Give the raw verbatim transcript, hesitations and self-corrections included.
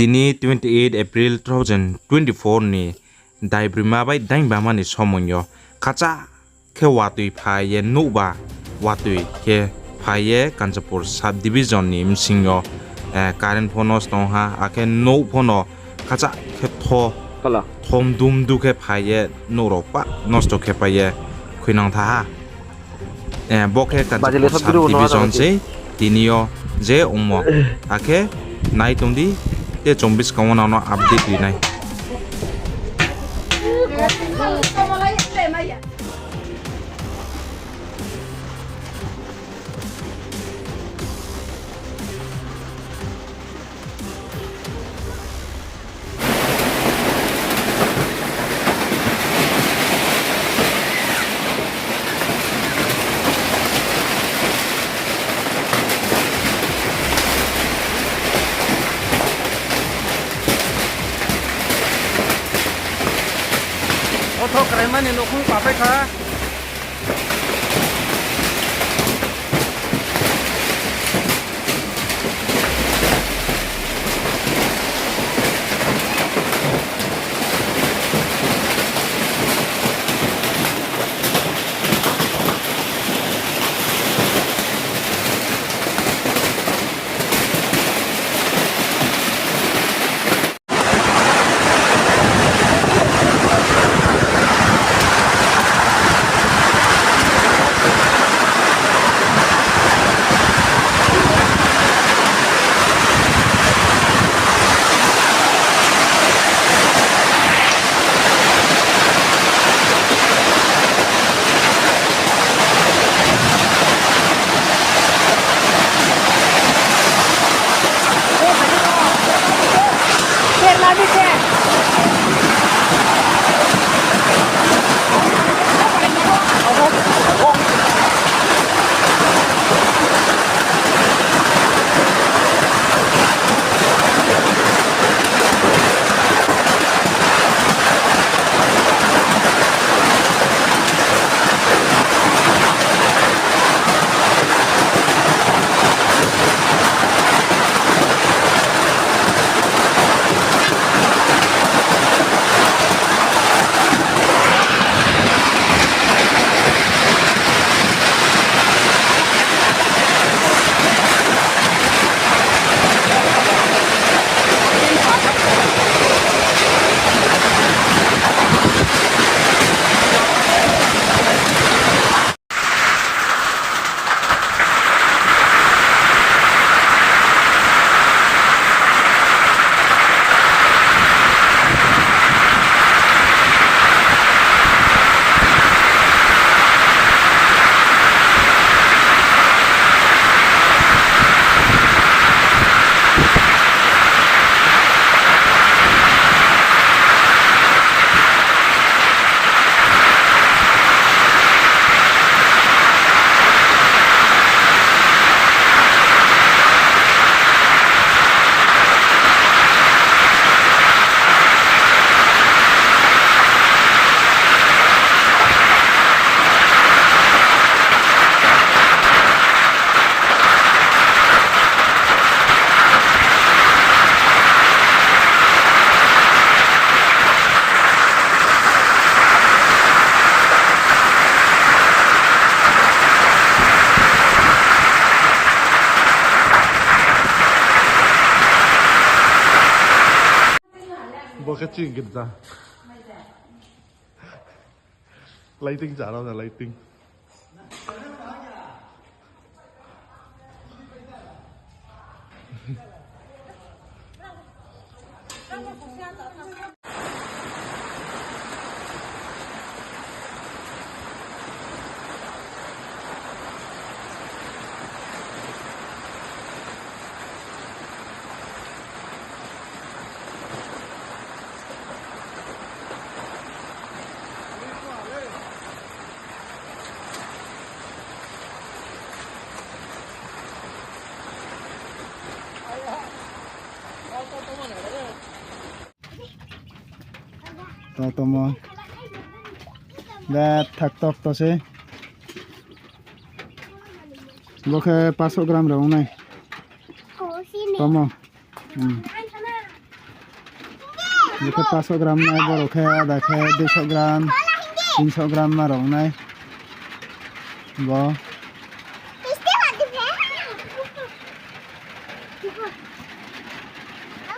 Tini twenty eight April two thousand twenty four ni daibroima bai daingbama ni somoing yo khacha khe watoi phai ye nouhba watoi khe phai ye Kanchanpur sub division ni bsing yo, eh, current pho nosto ong ha, akhe nouh pho no khacha khe tho, thom dum du khe phai ye nouh rao pah nosto khe pai ye khuinang tha ha. Eh, bo khe Kanchanpur sub division sei, tini yo je ongmo. Akhe nai tong di, te chung buskang wo nang no update ri nai. Otho kraimani nouhkhong papai kha. Bo khe chini girja. Lighting chara na lighting. Tao tongmo. Bethak tokto se. Bo khe paso gram rao ong nai. Tongmo. Hmm. Bo khe paso gram nai, borok khe ada khe duiso gram, tinso gram ma rong nai. Bo.